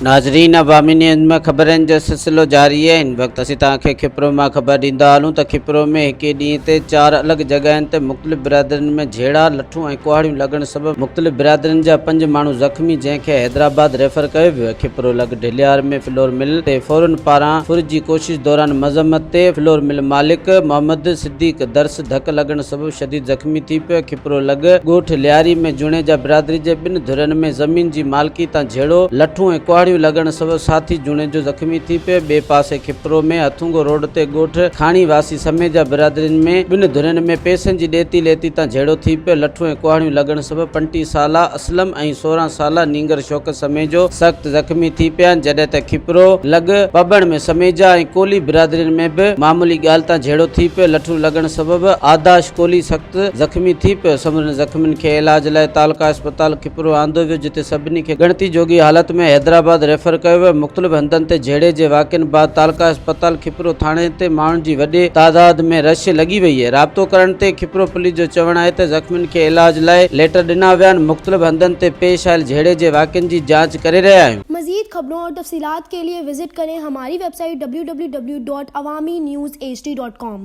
ناظرين عوامي نيوز ۾ خبرن جو سلسلو جاري آهي هن وقت اسين توهان کي کپرو مان خبر ڏيندا هلون ته کپرو ۾ هڪ ئي ڏينهن تي چار الڳ جڳهين تي مختلف برادرين ۾ جهيڙا لٺون ۽ ڪهاڙيون لڳڻ سبب مختلف برادرين جا پنج ماڻهو زخمي جنهن کي حيدرآباد ريفر ڪيو ويو کپرو لڳ ڍليار ۾ فلور مل تي ڦورن پاران ڦر جي ڪوشش دوران مذمت تي فلور مل مالڪ محمد صديق درس ڌڪ لڳڻ سبب شديد زخمي ٿي پيو کپرو لڳ ڳوٺ لياري ۾ جوڻيجا برادري جي ٻن ڌرين ۾ زمين جي مالڪي تان جهيڙو، لٺون ۽ ڪهاڙيون لڳڻ سبب ساٿي جوڻيجو زخمي ٿي پيو، ٻئي پاسي کپرو ۾ هٿونگو روڊ تي ڳوٺ کاڻي واسي سميجا برادرين ۾ ٻن ڌرين ۾ پئسن جي ڏيتي ليتي تان جهيڙو ٿي پيو، لٺون ۽ ڪهاڙيون لڳڻ سبب 35 سالا اسلم ۽ 16 سالا نينگر شوڪت سميجو سخت زخمي ٿي پيا آهن، جڏهن ته کپرو لڳ پٻڻ ۾ سميجا ۽ ڪولهي برادرين ۾ به معمولي ڳالهه تان جهيڙو ٿي پيو، لٺون لڳڻ سبب آداش ڪولهي سخت زخمي ٿي پيو، سمورن زخمين کي علاج لاء تعلقه اسپتال کپرو آندو ويو جتي سڀني کي ڳڻتي جوڳي حالت ۾ حيدرآباد ريفر ڪيو ويو، مختلف هنڌن تي جهيڙي جي واقعن بعد تعلقه اسپتال کپرو ٿاڻي تي ماڻهن جي وڏي تعداد ۾ رش لڳي وئي آهي، رابطو ڪرڻ تي کپرو پوليس جو چوڻ آهي ته زخمين کي علاج لاء ليٽر ڏنا ويا آهن، مختلف هنڌن تي پيش آيل جهيڙي جي واقعن جي جاچ ڪري رهيا آهيون. مزيد خبرون اور تفصيلات کے لئے وزٽ ڪرين ھماري ويب سائيٽ www.awamiNewsHD.com.